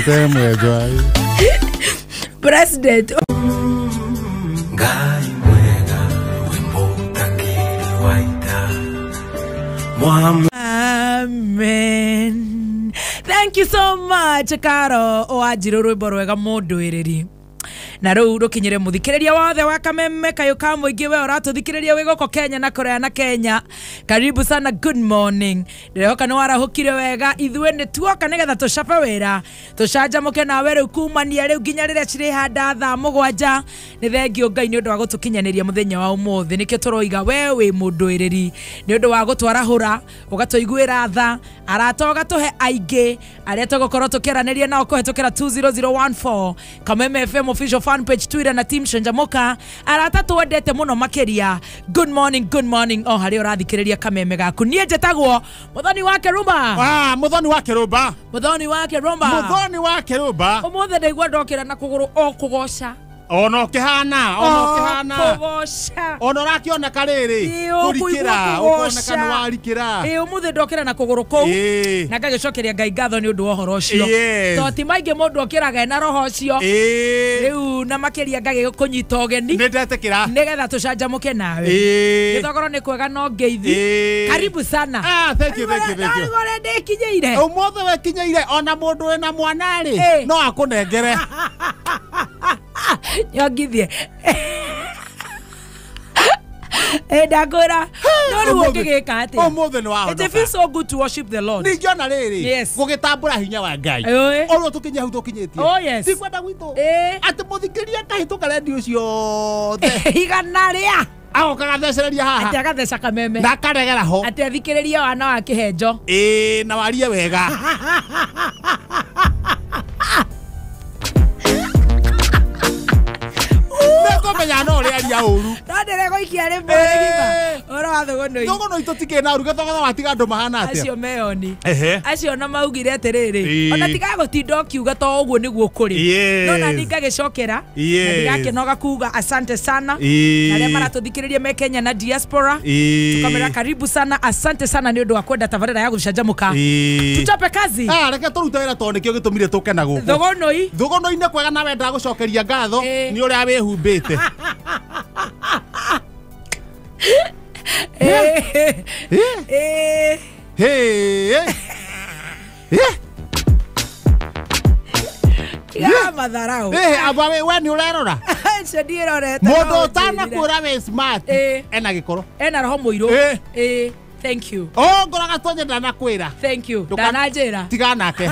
Ite mwendwa. President. Ngai mwega wimbo waita. Amen. Thank you so much Karo Wanjiru rwimbo rwega mundu na riu rukinyire muthikiriria wothe wa Kameme kayo ka muingi we uratuthikiriria wi guko Kenya na Korea na Kenya. Karibu sana, good morning. Ndirehoka ni warahukire wega ithuĩ nĩ tuoka nigetha tucabe wĩra tucanjamũke nawe rĩu kumania rĩu nginya rĩrĩa cirĩhanda thaa mũgwanja. Nĩ thengio Ngai nĩ ũndũ wa gũtũkinyanĩria mũthenya wa ũmũthĩ. Nĩkĩo tũroiga we wĩ mũndũĩrĩri nĩ ũndũ wa gũtwarahũra ũgatũiguĩra tha arata ũgatũhe aingĩ arĩa tũgũkorwo tũkĩaranĩria nao kũhetũkĩra 20014 Kameme FM official fan page, Twitter na team Canjamũka. Arata twendete muno makiria. Good morning, good morning. O hari urathikiriria Kameme gaku. Nie njetagwo Muthoni wa Kerumba. Ah, Muthoni wa Kerumba. Muthoni wa Kerumba. Muthoni wa Kerumba. Umuthe ndaigua ndokira na kuguru o kugoca. Ono kihana, ono kihana. Kugoca. Ono rakioneka riri. Kurikira, ukoneka ni warikira. Ĩ umuthe ndokira na kuguru kuu. Na ngagicokeria Ngai ngatho ni undu wa uhoro ucio. To ti maingi mundu okiraga na roho ucio. Riu na makiria ngagikunyita ugeni. Ni ndetikira. Nigetha tucanjamuke nawe. Githogoro ni kwega no ngeithi. Karibu sana. Ah, thank you, thank you, thank you. Ndagore ndikinyeire. Umuthe wekinyeire ona mundu wina mwana ri no akunengere. Nyongithie. Ndakora. No riu ũngĩgĩka atĩa? Ũmũthĩ nĩ wahonoka. It feels so good to worship the Lord. Ningĩona rĩrĩ gũgĩtambũra hinya wa Ngai. Ũrĩa tũkinyia hau tũkinyĩtie. Oh yes. Ti kwenda gwitũ. Atĩ mũthikĩria akahĩtũka redio ciothe. Igana rĩa. Agoka gathecereria haha. Atĩ agatheca Kameme. Na akaregera ho. Atĩ athikĩrĩrie wana wa kĩhenjo. Ĩĩ na warie wega. Nĩngũmenya no ũrĩaria ũru. No ndĩregũikia rĩmwe rĩgima. Ũhoro wa thũgũnũi. Thũgũnũi tũtikĩrĩ na ũru gĩthogotho watiga andũ mahana atĩa? Acio meyoni. Acio ona maugire atĩrĩrĩ. Ona tiga gũtinda ũkiuga to ũguo nĩguo kũrĩ. No na ningagĩcokera. Na ndigakĩnoga kuga asante sana. Na arĩa maratũthikĩrĩria me Kenya na diaspora. Tukamera karibu sana, asante sana nĩ ũndũ wa kwenda tabarĩra ya gũcanjamũka. Tuchape kazi. Ah, reke tũrute wĩra tondũ nĩkĩo gĩtũmire tũke na gũkũ. Thũgũnũi. Thũgũnũi nĩ kwega na wendaga gũcokeria ngatho nĩ ũrĩa wĩhumbĩte. Ya matharau. Aba we nĩ ũrerora. Acio ndirorete. Mũndũ ũtanakwĩra wĩ smart ena gĩkoro. Ena roho mũirũ. Thank you. Oh, ngoraga tonye ndanakwĩra. Thank you. Ndananjĩra. Tiga nake.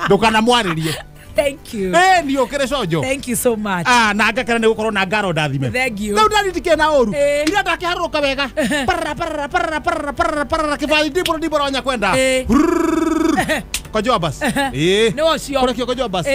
Ndũkanamwarĩrie. Thank you. Ni ukire cojo. Thank you so much. Ah, na ngakena ni gukorwo na ngaro ndathime. Thank you. Rĩu ndari na ũru. Ira ndakiharũrũka wega. Parara parara parara parara parara parara kibathi ndiboro ndiboro nya kwenda. Kojoa bas. Nĩ ũcio. Kũrekio kojoa bas.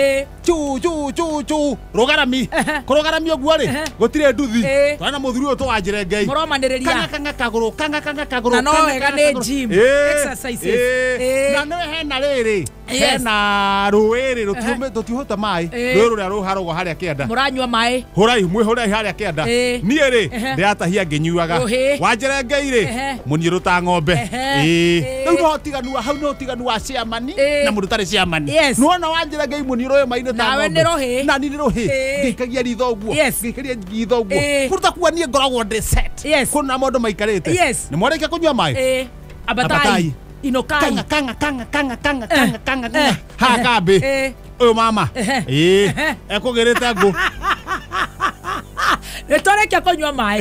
Chu chu chu chu. Rũgarami. Kũrũgaramia ũguo rĩ. Gũtirĩ nduthi. Twana mũthuri ũyũ tũwanjĩre Ngai. Mũromanĩrĩria. Kanga kanga kagũrũ kanga kanga kagũrũ. Na no wega nĩ gym. Exercises. Na nĩ hena rĩrĩ. Hena rũĩ rĩ tũtiũhota maĩ. Rũĩ rũrĩa rũharagwo harĩa kĩanda. Mũranyua maĩ. Hũrai mwĩhũrai harĩa kĩanda. Niĩ rĩ ndĩratahia ngĩnyuaga. Wanjĩre Ngai rĩ mũniĩ ta ng'ombe. Rĩu no ũtiganu hau no ũtiganu wa ciamani na mũndũ ũtarĩ ciamani. Nĩwona wanjĩra Ngai mũniĩ ũyũ maĩ-inĩ ta Nawe nĩ rũhĩ. Na niĩ nĩ rũhĩ. Ngĩikagia ritho ũguo. Ngĩikaria ritho ũguo. Kũruta kuwa niĩ ngoragwo ndĩ set. Kũna maũndũ maikarĩte. Nĩ mwarĩkia kũnyua maĩ? Abatai. Inokai. Kanga kanga kanga kanga kanga kanga kanga kanga. Ha kambi. Ũyũ mama. Ekũgĩrĩte ngũ. Nĩ twarĩkia kũnyua maĩ.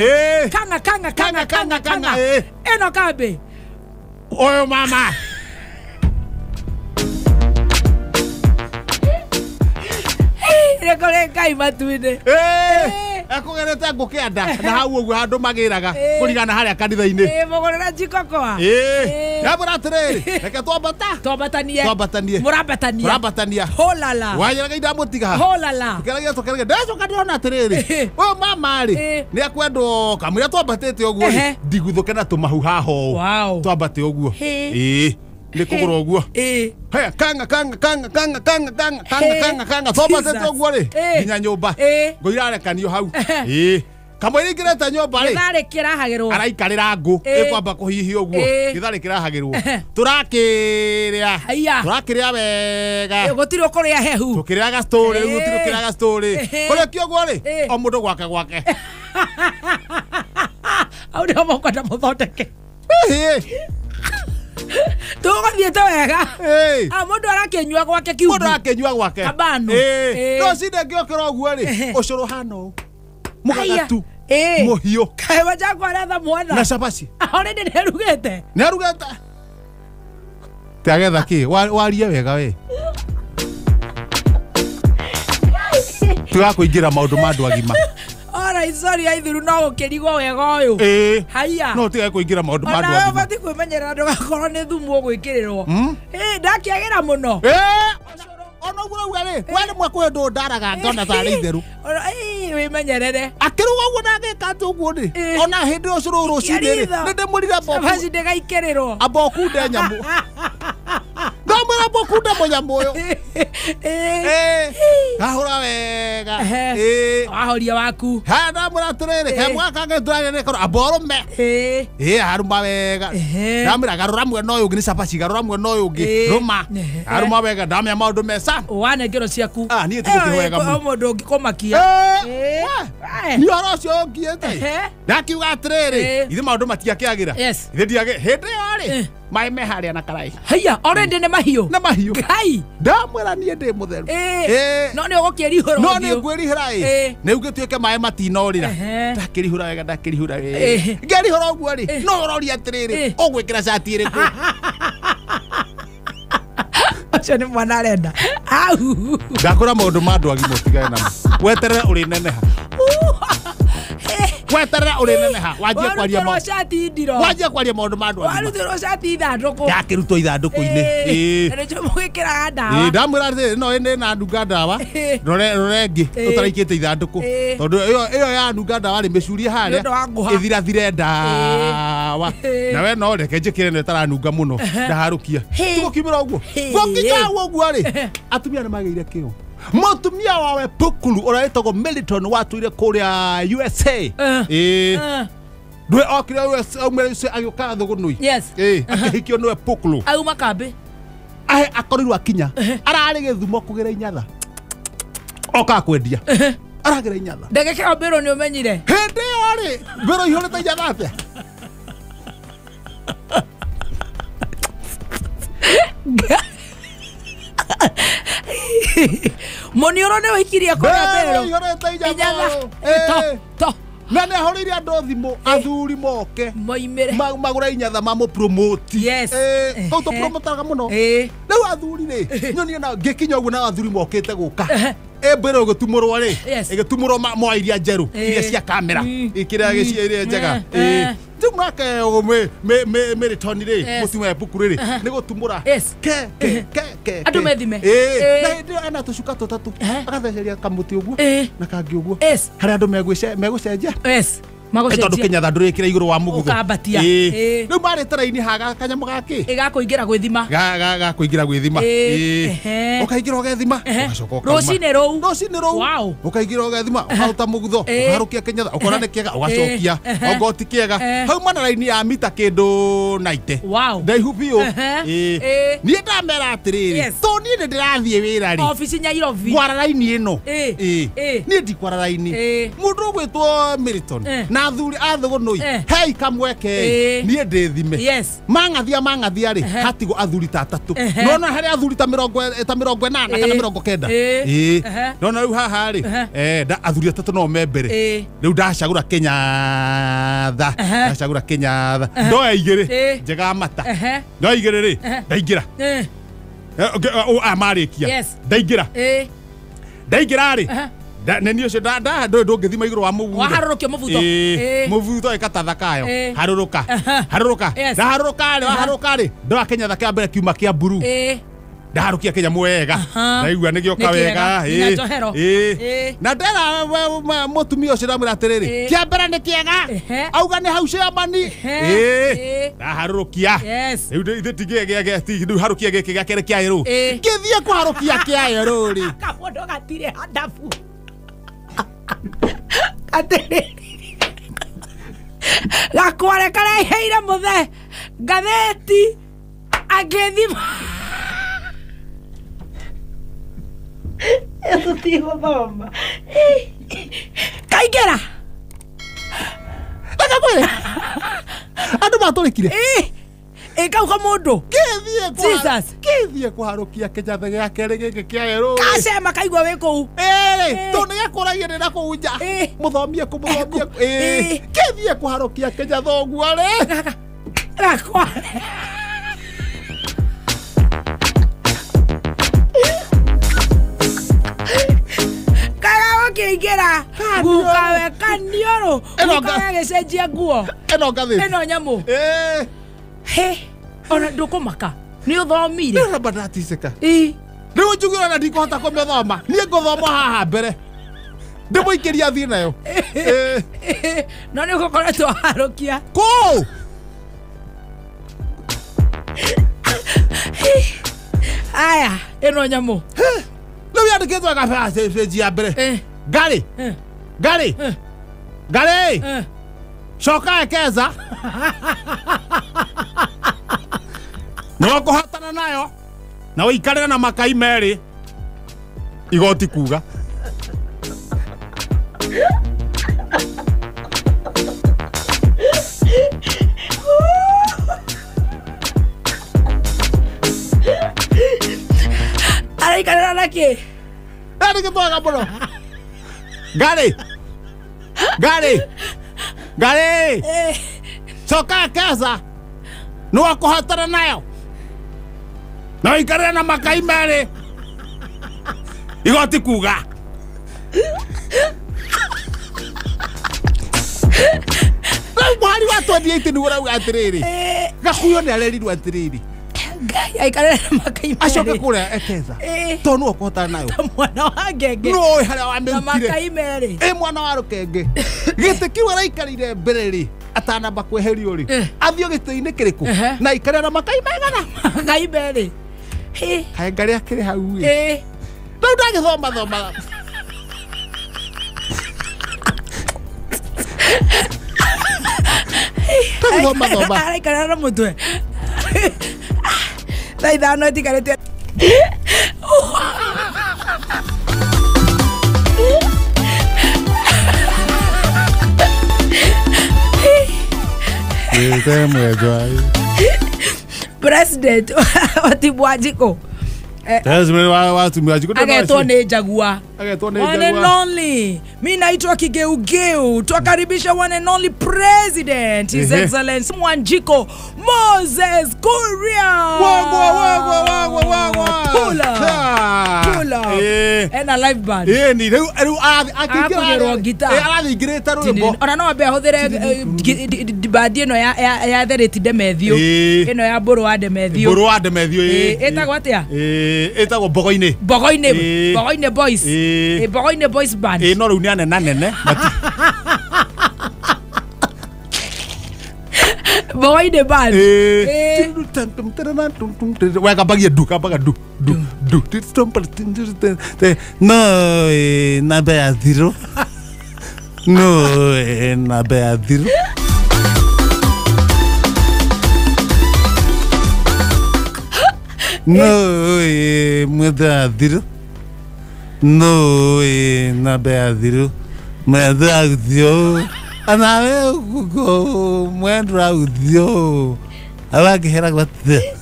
Kanga kanga kanga kanga kanga. Ĩno kambi. Ũyũ mama. Nĩ Ngai matu-inĩ. Ekũgerete ngũ kĩanda na hau ũguo handũ magĩraga kũringana harĩa kanitha-inĩ. Mũgũrĩra jikokoa. Ndamwĩra atĩrĩrĩ, reke twambata. Twambatanie. Twambatanie. Mũrambatania. Mũrambatania. Holala. Wanjĩra Ngai ndamũtiga haha. Holala. Tũkĩaragia tũkĩaragia ndacoka ndĩrona atĩrĩrĩ, ũyũ mama rĩ nĩ ekwendwo kamũira twambatĩte ũguo rĩ ndiguthũke na tũmahu haha ũũ. Twambate ũguo. Nĩ kũgũrũ ũguo. Haya kanga kanga kanga kanga kanga kanga kanga kanga kanga twambatĩte ũguo rĩ nginya nyũmba. Ngũirarekanio hau. Kamũira ingĩrĩte nyũmba rĩ Gĩtharĩ kĩrahagĩrwo. Araikarĩra ngũ ĩkwamba kũhihia ũguo. Gĩtharĩ kĩrahagĩrwo. Tũrakĩrĩa. Tũrakĩrĩa wega. Gũtirĩ ũkũrĩa hehu. Tũkĩrĩaga story rĩu gũtirĩ ũkĩrĩaga story. Kũrĩkia ũguo rĩ o mũndũ gwake gwake. Hau nĩho mũkwenda mũthondeke. Tũgũthiĩte wega. Mũndũ arakĩnyua gwake kiugo. Mũndũ arakĩnyua gwake. Kabano. No cinde ngĩokĩra ũguo rĩ ũcũrũ hana ũũ. Mũgagatu. Mũhiũ. Kaĩ Wanjangũ aretha mwana. Na cabaci. Already nĩarugĩte. Nĩarugĩte. Tiagetha kĩ? Warie wega we. Tũgakũingĩra maũndũ ma andũ agima. Alright, sorry aithiru no gũkĩrigwo wega ũyũ. Haiya. No tige kũingĩra maũndũ ma andũ agima. Ona ũbatiĩ kwĩmenyerera ndũgakorwo nĩ thumu ũgwĩkĩrĩrwo. Ndakĩagĩra mũno. Ona ũguo ũrauga rĩ, we rĩmwe kwĩ ũndũ ndaraga ngona tarĩ itheru. Wĩmenyerere. Akĩruga ũguo na agĩka atĩ ũguo rĩ, ona hĩndĩ ĩyo ũcũrũ rũcinĩ rĩ, nĩndĩmwĩrire cabaci ndĩgaikĩrĩrwo. Amba ũkunde nyamũ. Ndamwĩra amba ũkunde mũnyamũ ũyũ. Ahũra wega. Wahoria waku. Ha ndamwĩra atĩrĩrĩ, ke mwaka kangĩ tũraria nĩ amba ũrũme. Arũma wega. Ndamwĩra garũra mwena ũyũ ũngĩ nĩ cabaci, garũra mwena ũyũ ũngĩ. Rũma. Arũma wega ndamĩa maũndũ mesa. Wanengerwo ciaku. Niĩ tigũkĩrwo wega mũno. O mũndũ ũngĩkũmakia. Nĩ ũhoro ũcio ũngiĩte. Ndakiuga atĩrĩrĩ, ithe maũndũ matiakĩagĩra. Ithe ndiagĩ hĩndĩ ĩyo rĩ, maĩ me harĩa na karaĩ. Haiya, already nĩ mahiũ. Nĩ mahiũ. Ngai. Ndamwĩra niĩ ndĩ mũtheru. No nĩ ũgũkĩrihũra. No nĩ ngwĩrihũra ĩ. Nĩ ũgĩtuĩke maĩ matinorĩra. Ndakĩrihũra wega ndakĩrihũra wega. Ngĩrihũra ũguo rĩ, no ũroria atĩrĩrĩ, ũgwĩkĩra cati ĩrĩkũ? Ũcio nĩ mwana arenda. Au. Ndakũra maũndũ ma andũ agima ũtigane namo. Weterere ũrĩneneha. Weterere ũrĩneneha. Wanjie kwaria maũndũ. Cati ndiro. Wanjie kwaria maũndũ ma andũ agima. Warutĩrwo cati ithandũkũ. Yakĩrutwo ithandũkũ-inĩ. Na nĩkĩo mũgĩkĩraga ndawa. Ndamwĩra atĩrĩrĩ, no ĩnĩ na nunga ndawa. Rore ĩngĩ ũtaraikĩte ithandũkũ. Tondũ ĩyo ya nunga ndawa rĩ mĩcurie harĩa ĩthirathire ndawa. Na we no reke njĩkĩre ĩno ĩtaranunga mũno ndaharũkia. Tũgũkiumĩra ũguo. Gũkinya ũguo rĩ, atumia nĩ magĩire kĩo. Mũtumia wawe Pukulu ũrĩa wĩtagwo Milton watũire kũrĩa USA. Ndwe okire USA aumire USA agĩũka Thũgũnũi. Akĩhikio nĩwe Pukulu. Auma kambĩ. Akorirwo akinya. Ararĩ Gĩthumo kũgĩra inyatha. Okaga kwendia. Aragĩra inyatha. Ndagĩka ĩyo mbĩrũ nĩ ũmenyire. Hĩndĩ ĩyo rĩ, mbĩrũ ihũrĩte inyatha atĩa? Mũniũrũ nĩ waikirie kũrĩa mbĩrũ. Inyatha. To. Na nĩ ahũrĩire andũ thimũ athuri moke moimĩre magũre inyatha mamũpromote. Yes. Kau tũpromotaga mũno. Rĩu athuri rĩ, nyonie na ngĩkinya ũguo na athuri mokĩte gũka. Mbĩrũ ĩgĩtumũrwo rĩ, ĩgĩtumũrwo moa iria njerũ, iria cia kamera, ikĩrĩa gĩcia iria njega. Rĩu nake Milton rĩ, mũtumia wa Pukuru rĩ, nĩ gũtumũra. Ke ke ke ke. Andũ methime. Na hĩndĩ ĩyo ena tũcuka tũtatũ, agatheceria kamũtĩ ũguo na kangĩ ũguo. Harĩa andũ megũcenjia. Tondũ kĩnyatha ndũrĩkĩra igũrũ wa mũgutho. Ũkambatia. Rĩu marĩte raini haga kanyamũ gakĩ? Gakũingĩra gwĩthima. Gakũingĩra gwĩthima. Ũkaingĩra ũgethima, ũgacoka ũkauma. Rũcinĩ rũu. Rũcinĩ rũu. Ũkaingĩra ũgethima, ũkaruta mũgutho, ũkaharũkia kĩnyatha, ũkona nĩ kĩega, ũgacokia. Ongoo ti kĩega. Hau mana raini ya mita kĩndũ 90. Ndaihu biũ. Niĩ ndamera atĩrĩrĩ, to niĩ nĩ ndĩrathiĩ wĩra rĩ. Obici Nyairobi. Ngwara raini ĩno. Niĩ ndikwara raini. Mũndũ ũgwĩtwo Milton na athuri a Thũgũnũi hei kamweke niĩ ndĩthime. Mang'athia rĩ, hatigwo athuri ta atatũ. Nona harĩ athuri ta 80 kana 90. Nona rĩu haha rĩ, athuri atatũ no me mbere. Rĩu ndacagũra kĩnyatha, ndacagũra kĩnyatha. Ndoya igĩrĩ njega mata. Ndoya igĩrĩ rĩ, ndaingĩra. Marĩkia. Ndaingĩra. Ndaingĩra rĩ, nĩ ũcio ndũngĩthima igũrũ wa mũbutho. Waharũrũkio mũbutho. Mũbutho ĩkatatha kayo. Harũrũka. Harũrũka. Ndaharũrũka rĩ, waharũrũka rĩ, ndoya kĩnyatha kĩa mbere kiuma kĩa mburu. Ndaharũkia kĩnyamũ wega. Ndaigua nĩ gĩoka wega. Na ndera mũtumia ũcio ndamwĩra atĩrĩrĩ, kĩa mbere nĩ kĩega. Auga nĩ hau ciamani. Ndaharũrũkia. Rĩu ithe tigĩ harũkia gĩkĩ gĩa kerĩ kĩa yerũ. Ngĩthiĩ kũharũkia kĩa yerũ rĩ. Kamũndũ gatirĩ handabu. Atĩrĩrĩ. Gakware kareheire muthe ngatheti agĩthima. Tũtigũthoma. Kaingĩra. Reke andũ matũrĩkire. Ĩ kau kamũndũ. Jesus. Kĩthiĩ kũharũkia kĩnjathe gĩa kerĩ gĩkĩ kĩa erũ. Gacema kaigua wĩ kũu. Ĩrĩ, tondũ nĩgekũragia ndĩ na kũu nja. Mũthomie kũ mũthomie kũ. Kĩthiĩ kũharũkia kĩnjathe ũguo rĩ. Gakware. Kaingĩra gukawe kanioro gukawe agĩcenjia nguo ĩno ngathĩti ĩno nyamũ. He ona ndũkũmaka nĩ ũthomire. Nĩ ndaticĩka. Rĩu njugire na ndikũhota kũmĩthoma niĩ ngũthoma haha mbere ndĩmũikĩrie athiĩ nayo. No nĩ ũgũkoretwo harũkia kũu. Aya ĩno nyamũ rĩu yandĩkĩtwo gabĩnji ya mbere. Gari, Gari, Gari, coka Ekeza. No kũhotana nayo na ũikarĩre na makai merĩ. Igoti kuga. Araikarĩra na kĩ? Yandĩkĩtwo mũno. Gari, Gari, Gari, coka Ekeza. No kũhotana nayo na ũikarĩre na makai merĩ. Igoti kuga. Rĩu mũhari wa 28 nĩguo ũrauga atĩrĩrĩ. Gakuyo nĩ arerirwo atĩrĩrĩ. Ngai aikarĩre na makai merĩ. Acoke kũrĩa Ekeza. Tondũ nĩwe ũkũhotana nayo. Ta mwana wa ngenge. Nĩwe ũĩ harĩa wamĩrutire. Na makai merĩ. Ĩ mwana wa rũkenge. Gĩtĩ kĩu araikarĩire mbere rĩ atanamba kweherio rĩ athiĩ gĩtĩ-inĩ kĩrĩkũ na aikarĩre na makai maigana? Makai merĩ. Kaĩ ngarĩ akĩrĩ hau ĩ. Rĩu ndagĩthoma thoma. Ndagĩthoma thoma. Araikarĩra na mũtwe. Thaa ithano itigarĩte. President wa timu Wanjikũ. Agetwo nĩ Jaguar. One and only. Mi naitwa Kigeugeu. Twakaribisha one and only President His Excellency Wanjiko Moses Kuria. Wagwa wagwa wagwa wagwa. Pull up. Pull up. Ena live band. Ni rĩu akĩingĩra guitar. Arathingĩrĩte rwĩmbo. Ona no ambe ahũthĩre bandi ĩno ya Thereti Demethiũ. Ĩno ya Mbũrũ wa Demethiũ. Mbũrũ wa Demethiũ. Ĩtagwo atĩa? Ĩtagwo Mbogo-inĩ. Mbogo-inĩ. Mbogo-inĩ Boys. Mbogo-inĩ Boys Band. No rĩu nĩ anene nene. Mbogo-inĩ Band. We kambagia ndu kambaga ndu ndu ndu. No namba ya 0. No namba ya 0. No mwenda 0. No namba ya 0. Mwenda 0. Anawe kuko mwenda 0. Abakihera gwathe.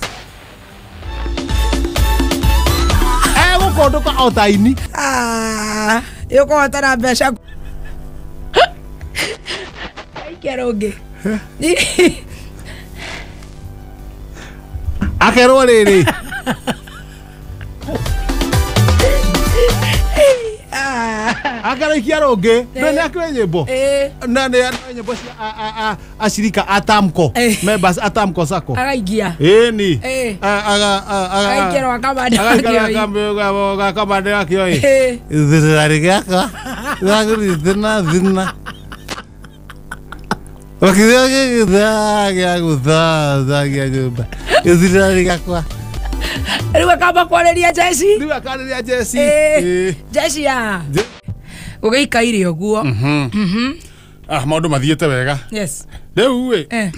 Egũkũndũka o ta ini. Ĩũkũhotana mbeca. Aikia rũngĩ. Akerwo rĩrĩ. Akaraikia rũngĩ. Nĩ akĩrĩ nyĩmbo. Na nĩ nyĩmbo cia acirika a Tamco. Members a Tamco Sacco. Agaikia. Ĩni. Agaikia rwa kamande wa Kĩoi. Ga kamande wa Kĩoi. Thirikari gĩakwa. Gĩakũrithina thina. Wakithia gĩgĩthaa gĩa gũthaa gĩa nyũmba. Thirikari gĩakwa. Rĩu akamba kwarĩria jeshi. Rĩu akarĩria jeshi. Jeshi ya. Ũgĩikaire ũguo. Maũndũ mathiĩte wega. Yes. Rĩu ĩ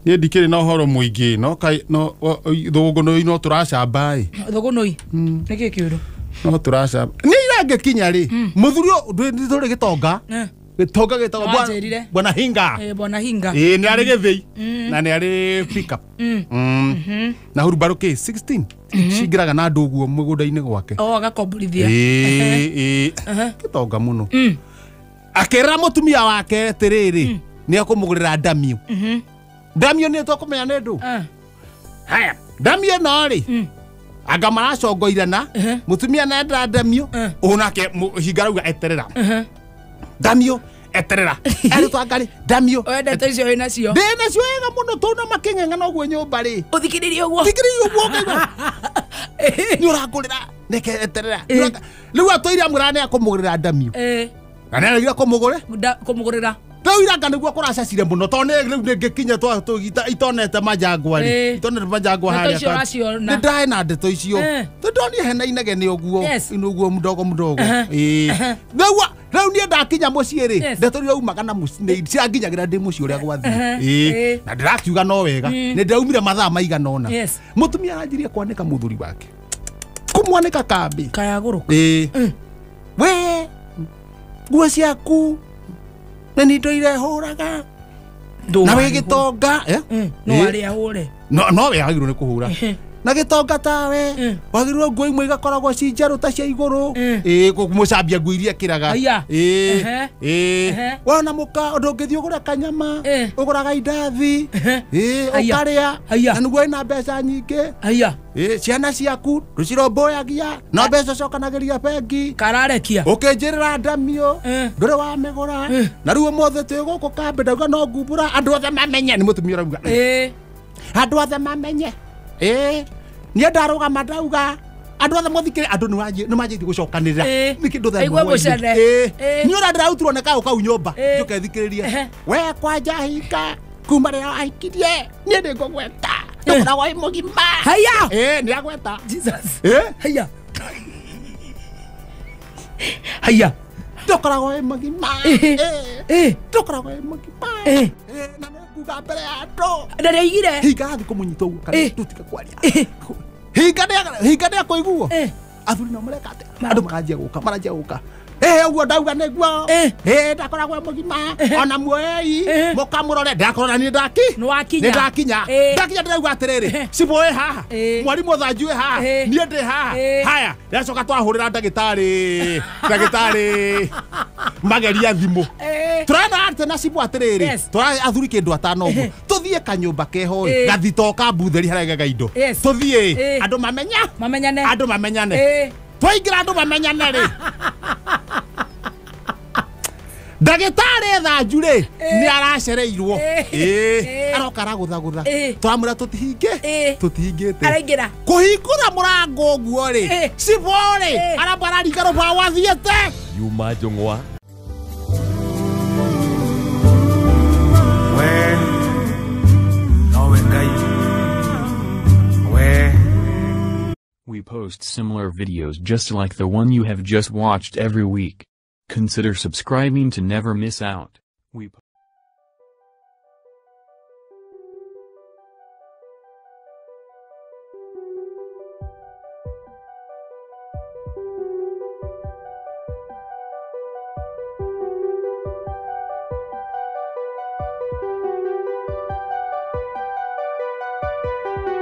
niĩ ndikĩrĩ na ũhoro mũingĩ no no thũgũngũnũi no tũracamba ĩ. Thũgũnũi nĩkĩ kĩũru? No tũracamba. Nĩ irangĩkinya rĩ mũthuri ũyũ tũrĩ gĩtonga. Gĩtonga gĩtagwo Bwana Hinga. Bwana Hinga. Ĩ nĩ arĩ gĩthĩi na nĩ arĩ pick up. Na hurumbarũ kĩ 16 cingĩraga na andũ ũguo mũgũnda-inĩ gwake. O agakomborithia. Ĩ gĩtonga mũno. Akĩra mũtumia wake atĩrĩrĩ nĩ akũmũgũrĩra ndamio. Ndamio nĩ tũkũmenya nĩ ndũ. Haya ndamio ĩno rĩ anga maracongoirana mũtumia nenda ndamio onake Hinga rauga eterera. Ndamio eterera. Arĩ twangarĩ ndamio. Wendete icio wĩ nacio. Ndĩ nacio wega mũno tũna makĩng'eng'ana ũguo nyũmba rĩ. Ũthikĩrĩrie ũguo. Thikĩrĩrie ũguo ũkaigua. Nĩ ũrangũrĩra neke eterera. Rĩu atũire amwĩra nĩ akũmũgũrĩra ndamio. Na nĩ aragira kũmũgũrĩra. Rĩu iranga nĩguo kũracacire mũno tondũ nĩ rĩu nĩngĩkinya itonete manjangwa rĩ. Itonete manjangwa harĩa. Nĩ ndaĩ na ndeto icio. Tondũ hena inegene ũguo. Ũguo mdogo mdogo. Rĩu niĩ ndakinya mũciĩ rĩ ndeto iria umaga na mũciĩ ciranginyagĩra ndĩ mũciĩ ũrĩa gwathiĩ. Na ndĩrakiuga no wega. Nĩ ndĩraumire mathaa maigana ũna. Mũtumia aranjirie kwanĩka mũthuri wake. Kũmwanĩka kambĩ. Kayagũrũka. We nguo ciaku nĩ nĩ hũraga na wĩ gĩtonga no arĩa hũre no we agĩrĩirwo nĩ kũhũra na gĩtonga tawe wagĩrĩirwo nguo imwe igakoragwo ci njerũ ta cia igũrũ kũmũcambia nguo iria ekĩraga wona mũka ũndũ ũngĩthiĩ ũgũre kanyama ũgũraga indathi ũkarĩa na nĩguo wĩna mbeca nyingĩ ciana ciaku ndũcirũmbũyagia no mbeca ũcokanagĩria bengi kararekia ũkĩnjĩrĩra ndamio ndũrĩ wamĩgũra na rĩu ũmũthĩ twĩ gũkũ kambĩ ndauga no ngumbũra andũ othe mamenye nĩ mũtumia ũrauga andũ othe mamenye niĩ ndarũgama ndauga andũ othe mũthikĩre andũ nĩ manjĩtie gũcokanĩrĩra nĩ kĩndũ thaa niĩ ũrĩa ndĩrarutirwo nĩ kaũ kau nyũmba njũke thikĩrĩrie we kwanja Hinga kuma rĩrĩa wahikirie niĩ nĩ ngũgweta ndũkoragwo wĩ mũgima. Haya nĩ agweta. Jesus. Haya haya ndũkoragwo wĩ mũgima. Ndũkoragwo wĩ mũgima na nĩ nguga mbere ya andũ na nĩaigire Hinga athiĩ kũmũnyita ũguo kana tũtige kwaria. Hinga nĩ akũiguo athuri no mareka atĩa andũ maranjia gũka maranjia gũka ũguo ndauga nĩguo ndakoragwo mũgima ona muoei mũkamũrore ndakũrora niĩ nĩ ndakinya ndĩrauga atĩrĩrĩ cibũ ĩ haha mwarimũ Thanju ĩ haha niĩ ndĩ haha haya ndĩracoka twahũrĩra ndagĩtarĩ mageria thimũ tũrena atĩ na cibũ atĩrĩrĩ tũra athuri kĩndũ atano ũguo tũthiĩ kanyũmba keho ĩ gathito ka mbutheri harĩa aigaga indo tũthiĩ andũ mamenyane andũ mamenyane twaingĩra andũ mamenyane rĩ ndagĩtarĩ Thanju rĩ nĩ aracereirwo aroka aragũthagũtha tũramwĩra tũtihingĩte araingĩra kũhingũra mũrango ũguo rĩ cibũ rĩ aramba araringa rũbaũ athiĩte Yuma Njũng'wa. We nowe Ngai we. We post similar videos just like the one you have just watched every week. Consider subscribing to never miss out. We